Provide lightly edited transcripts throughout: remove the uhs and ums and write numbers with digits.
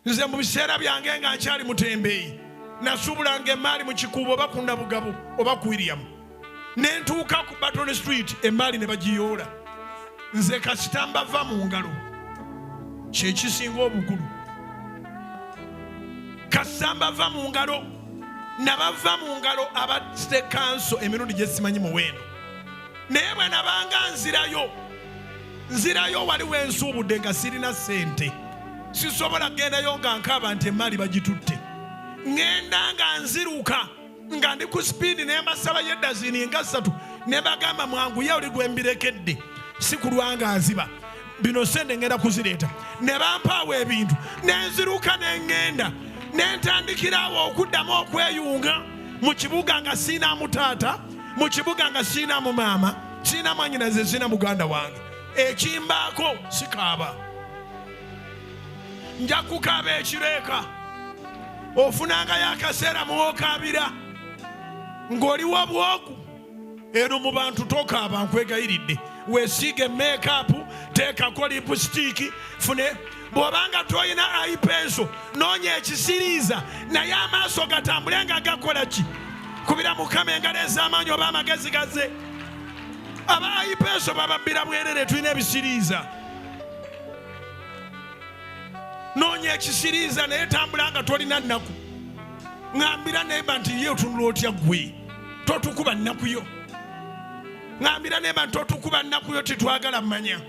Nze mu biseera byange nga nkyali mutembeeyi, nasuubulanga emaali mu Kikuubo oba ku Nabugabo oba ku William, ne ntuuka ku Baton Street, emaali ne bagiyoola. Nze kasita mbava mu ngalo, kyekisinga obukulu. Kasita mbava mu ngalo, nabava mu ngalo aba city council emirundi gye simanyi muwendo. Naye bwe nabanga nzirayo, nzirayo wali wensuubudde nga sirina ssente, sisobola kugendayo nga nkaaba nti emaali bagitutte. Ŋŋenda nga nziruka nga ndi ku sipiidi, ne mbasabayo eddazini nga 3, ne bagamba, "Mwanguye, oli gwe mbirekedde, si kulwa nga nziba bino, sente ŋŋenda kuzireeta." Ne bampaawo ebintu, ne nziruka ne ŋŋenda ne ntandikirawo okuddamu okweyunga mu kibuga nga siinamu taata, mu kibuga nga siinamu maama, siina mwanyinaze, siina muganda wange. Ekimbaako sikaaba, nja kukaaba ekiro eka. Ofunangayo akaseera muwokaabira ng'oliwo bwogu eno mu bantu. Tokaaba, nkwegayiridde. Weesiige makeup, teekako lipstick, fune. Bw'obanga toyina eye pencil, noonya ekisiriiza, naye amaaso gatambule nga gakola ki? Kubira Mukama engalo ez'amaanyi oba amagezi gaze. Aba eye pencil bababbira bwerere, tulina ebisiriiza. Noonya ekisiriiza, naye tambula nga tolina nnaku. Ŋambira neighbour nti, "Ye otunula otya gwe? Totukuba nnaku yo." Ŋambira neighbour nti, "Totukuba nnaku yo, tetwagala mmanya,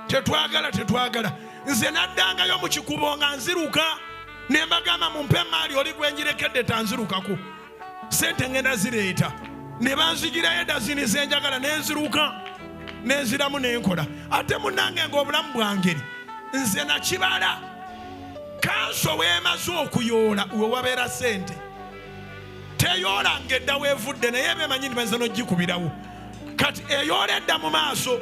tetwagala, tetwagala." Nze naddangayo mu Kikubo nga nziruka, ne mbagamba, "Mumpe emaali, oli gwenjirekedde tanzirukako, sente ngenda zireeta." Ne banzigirayo edazini zenjagala, nenziruka nenziramu nenkola. Ate munange, ng'obulamu bwangeri nze nakibala, kanso weemaze okuyoola we wabeera sente, teyoola ng'edda weevudde, naye bemanyi nti nogikubirawo. Kati eyoola edda mu maaso.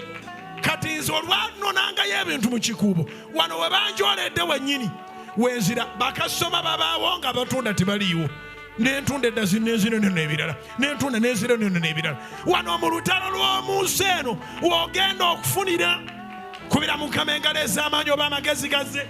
Kati nze olwanonangayo ebintu mu Kikuubo wano we banjoledde wennyini wenzira, bakasoma babaawo nga batunda tebaliiwo, nentunda edazini nenzino n'ebirala, nentunda nenziro neno n'ebirala. Wano mu lutalo lw'omu nsi eno w'ogenda okufunira. Kubira Mukama engalo ez'amaanyi oba amagezi gaze.